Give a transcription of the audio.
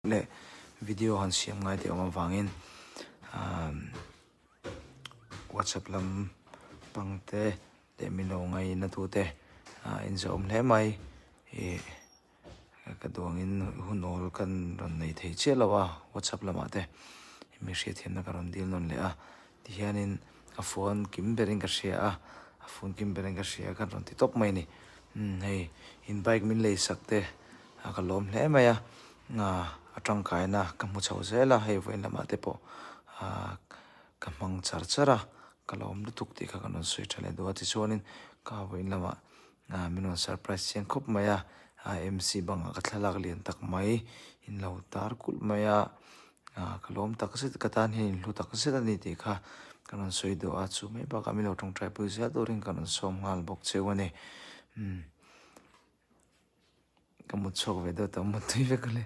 Leh video han siam ngai te awm avangin whatsapp lam pang te leh min lo ngaina tu te in zawh awm hle mai ih ka duangin hun awl kan rawn nei thei chiah lo a whatsapp lamah te mi hriatthiamna ka rawn dil nawn leh a tihianin a phone kim berin ka hria a a phone kim berin ka hria a kan rawn ti tawp mai a ni hei in bike min lei sak te. A ka lawm hle mai a, a tangkaina ka hmu chho zel a, hei vawiin lamah te pawh ah ka hmang char char a, ka lawm lutuk tih kha ka rawn sawi tha leh duh a, tichuanin ka vawiin lamah ah min rawn surprise chiang khawp mai a, MC bangah ka thlalak lian tak mai in lo tar kulh mai a, ah ka lawm tak zet ka tan hian in hlu tak zet a ni tih kha ka rawn sawi duh a, chu mai bakah min lo tawngtai pui zel turin ka rawn sawm nghal bawk cheu a ni umm. Ka mut chhuak ve deuh tawh, mut tui vek a le.